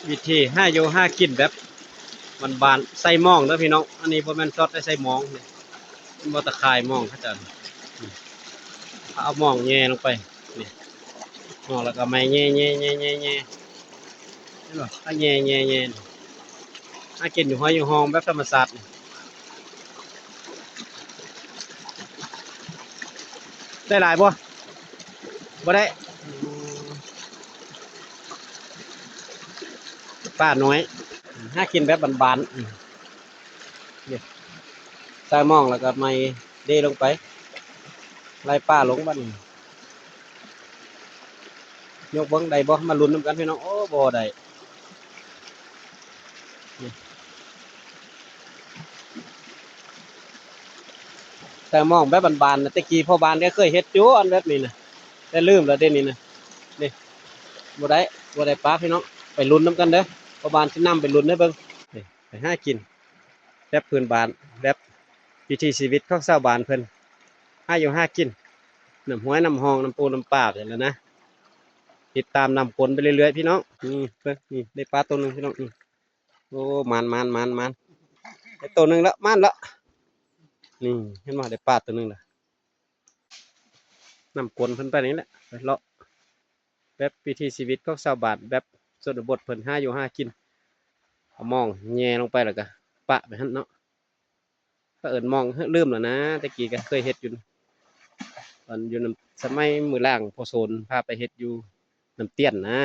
ວິທີຫາຢູ່ຫາກິນແບບບ້ານໆ ໃສ່ມອງເດີພີ່ນ້ອງ. ອັນນີ້ບໍ່ແມ່ນຊອດໄດ້ໃສ່ມອງນີ້ ແມ່ນບໍ່ ຕາຂ່າຍມອງເຂົາເຈົ້າ. ເອົາມອງແຍ່ລົງໄປນີ້ ມອງແລ້ວກໍໄມ້ແຍ່ໆໆໆໆ ເຫັນບໍ່ ເອົາແຍ່ໆໆ ຫາກິນຢູ່ໄຮ່ຢູ່ຮ່ອງແບບທຳມະຊາດ. ໄດ້ຫຼາຍບໍ່? ບໍ່ໄດ້. ປານ້ອຍ ຫາກິນແບບບ້ານໆ ນີ້ ໃສ່ມອງແລ້ວກໍໄມ້ເດລົງໄປ ໄລ່ປາລົງບັດນີ້. ຍົກເບິ່ງໄດ້ບໍ່? ມາລຸ້ນນຳກັນພີ່ນ້ອງ. ໂອ້ ບໍ່ໄດ້. ໃສ່ມອງແບບບ້ານໆນະ ແຕ່ກີ້ພໍ່ບ້ານກໍເຄີຍເຮັດຢູ່ ອັນແບບນີ້ນະ ແຕ່ລືມແລ້ວເດນີ້ນະ. ນີ້ ບໍ່ໄດ້ ບໍ່ໄດ້ປາພີ່ນ້ອງ. ໄປລຸ້ນນຳກັນເດີ ພໍ່ບ້ານຊິນຳໄປລຸ້ນໃຫ້ເບິ່ງ. ນີ້ ໄປຫາກິນແບບພື້ນບ້ານ ແບບວິຖີຊີວິດຂອງຊາວບ້ານເພິ່ນ ຫາຢູ່ຫາກິນ ນ້ຳຫ້ວຍນ້ຳຮ່ອງ ນ້ຳປູນ້ຳປານີ້ແຫຼະນະ. ຕິດຕາມນ້ຳຝົນໄປເລື້ອຍໆ ພີ່ນ້ອງ. ນີ້ເບິ່ງ ນີ້ໄດ້ປາໂຕໜຶ່ງພີ່ນ້ອງ. ນີ້ ໂອ້ ໝານໆໆໆ ໄດ້ໂຕໜຶ່ງລະ ໝານລະ. ນີ້ ເຫັນບໍ່ ໄດ້ປາໂຕໜຶ່ງລະ. ນຳກົນເພິ່ນໄປນີ້ແຫຼະ ໄປເລາະແບບວິຖີຊີວິດຂອງຊາວບ້ານ ແບບຊົນນະບົດເພິ່ນຫາຢູ່ຫາກິນ. ເອົາມອງແຍ່ລົງໄປແລ້ວກະປະໄປຫັ້ນເນາະ. ເຂົາເອີ້ນມອງ ລືມແລ້ວນະ ແຕ່ກີ້ກະເຄີຍເຮັດຢູ່ ຕອນຢູ່ນຳ ສະໄໝມື້ລ້າງພໍ່ໂສນພາໄປເຮັດຢູ່ນ້ຳຕຽນນະ.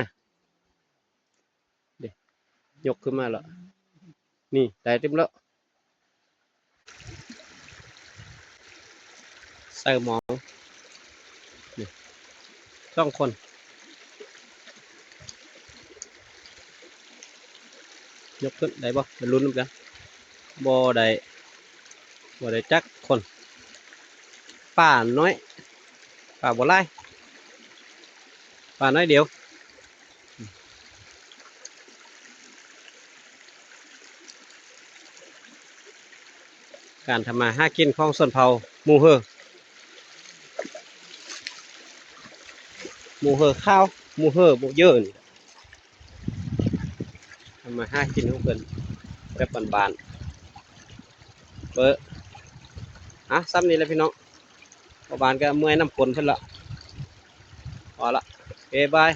ເດ້ ຍົກຂຶ້ນມາແລ້ວ ນີ້ໄດ້ເຕັມແລ້ວ. ໃສ່ໝອງ ນີ້ ສອງຄົນ ຍົກຂຶ້ນໄດ້ບໍ່? ໄປລຸ້ນນຳກັນ. ບໍ່ໄດ້ ບໍ່ໄດ້ຈັກຄົນ. ປານ້ອຍ ປາບໍ່ຫຼາຍ ປານ້ອຍດຽວ. ການທຳມາຫາກິນຂອງຊົນເຜົ່າມູເຮີ ມູເຮີຂາວ ມູເຮີ ມູເຢີນີ້ ທຳມາຫາກິນຂອງເພິ່ນແບບບ້ານໆ. ເປີ ອ່ະ ສ່ຳນີ້ແຫຼະພີ່ນ້ອງ. ພໍ່ບ້ານກໍເມື່ອຍນຳຄົນເພິ່ນລະ. ເອົາລະ ໂອເຄ ບາຍ.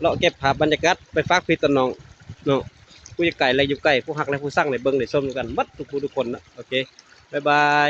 ເລາະເກັບພາບບັນຍາກາດໄປຝາກພີ່ຕອນນ້ອງເນາະ ຜູ້ຢູ່ໄກແລະຢູ່ໃກ້ ຜູ້ຮັກແລະຜູ້ຊັງ ໄດ້ເບິ່ງໄດ້ຊົມນຳກັນໝົດທຸກຜູ້ທຸກຄົນເນາະ. ໂອເຄ ບາຍບາຍ.